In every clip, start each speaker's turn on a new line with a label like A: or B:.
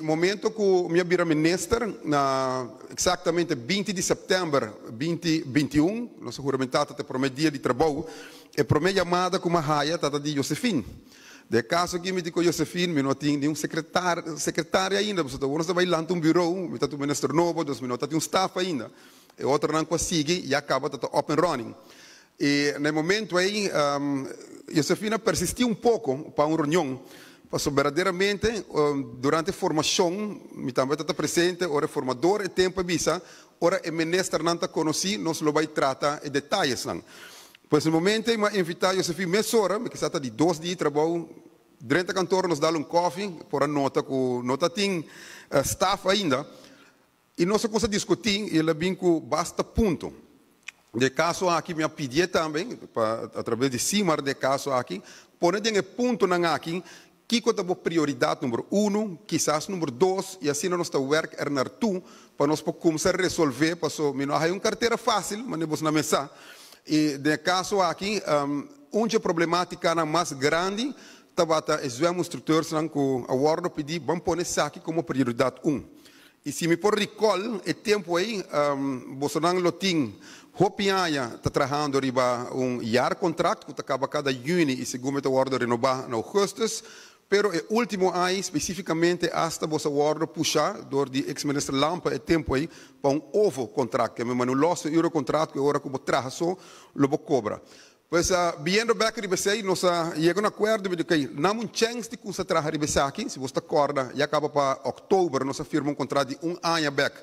A: Momento ku mi a bira minister, na eksaktamente 20 di sèptèmber 2021, nos a huramentá, ta e promé dia di trabou, e promé yamada ku mi a haya tabata di Josephine. Den e kaso aki mi di ku Josephine, mi no tin ningun sekretaria ainda, pasobra nos ta bai lanta un büró, mi ta un minister nobo, dus mi no ta tin un staf ainda. E otronan ku a sigui ya kaba ta up and running. I na e momento ei Josefina a persistí un poko pa un reunion, pasobra berdaderamente durante e formashon mi tambe ta ta presente, ora e formador e tempu a bisa, ora e ministernan ta konosí nos lo bai trata e detayesnan. Pues na e momento ei mi a invitá Josefina mesora, mi kisas ta di 2 dia di trabou, drenta kantor nos dal un kòfi, por a nota ku no ta tin staf ainda. I nos a kuminsá diskutí i el a bin ku basta punto. Den e kaso aki mi a pidié tambe pa atraves di Simar den e kaso aki pone den e puntonan aki kiko ta bo prioridat number unu, kisas number dos i asina nos ta wèrk er nartú pa nos por kuminsá resolvé paso mi no a haña un kartera fásil manera bos nan mesa. I den e kaso aki un dje problemátikanan mas grandi tabata e zwèminstrukteursnan ku a wòrdu pidí ban pone esaki komo prioridat un. I si mi por recall e tempo ei, bosonan lo tin hopi aña ta trahando riba un jaarcontract cu ta caba cada juni y segun mi ta wordo renoba na augustus. Pero e ultimo aña specificamente hasta boso a wordo pusha door di ex minister Lampe e tempo ei pa un ovo contract, ke mi manda un losse urencontract cu e ora cu bo traha so lo bo cobra. Pues, biyendo bek riba esei, nos a yega un akuerdo mi di, okey, nam un chèns di kumsa traha riba esaki. Si bos ta kòrda, ya kaba pa òktober nos a firma un kontrato di un aña bek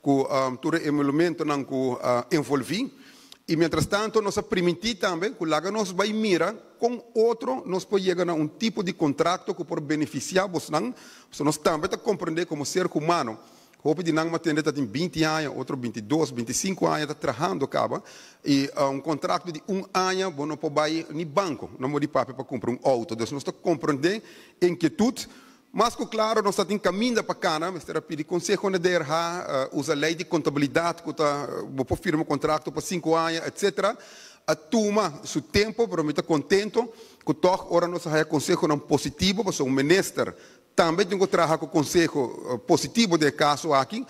A: ku tur e emolumentonan ku a envolví. I mientras tanto nos a primintí tambe ku laga nos bai mira kon otro nos por yega na un tipo di kontrakto ku por benefisiá bosnan, pasobra nos tambe ta komprendé komo ser humano. Hopi di nan matende ta tin 20 aña, otro 22, 25 aña ta trahando kaba i un kontrakto di un aña bo no por bai ni banko, no por di papia pa kumpra un outo. Dus nos ta komprendé e inkietut. Mas ku klaro nos ta tin kaminda pa kana, mester a pidi konseho na DRH, usa lei di kontabilidat ku ta bo por firma kontrakto pa 5 aña, etsetera. A tuma su tempu, pero mi ta kontento ku tòg ora nos a haya konsehonan positivo pasobra un minister tambe tin ku traha ku konseho positivo den e kaso aki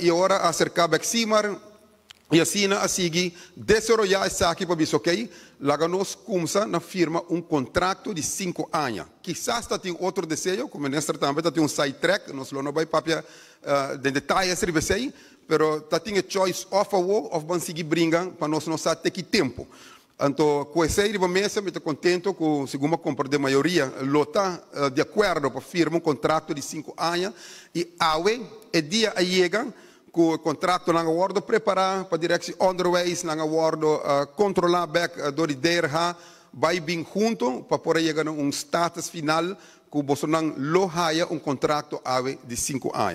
A: i ora a aserká bek Simar i asina a sigui desaroyá esaki pa bisa okey, laga nos kumsa na firma un kontrakto di 5 aña. Kisas ta tin otro deseo ku minister tambe ta tin un side track, nos lo no bai papia den detayes riba esei, pero ta tin e choice òf awo òf ban sigui bringa pa nos no sa te ki tempu. Anto, ku esei riba mesa mi ta kontento ku segun mi a komprendé mayoria lo ta di akuerdo pa firma un kontrakto di 5 aña i awe e dia a yega ku e kontraktonan a wòrdu prepará pa Directie Onderwijs, nan a wòrdu kontrolá bèk dor di DRH, bai bin hunto pa por a yega na un status final ku bosonan lo haya un kontrakto awe di 5 aña.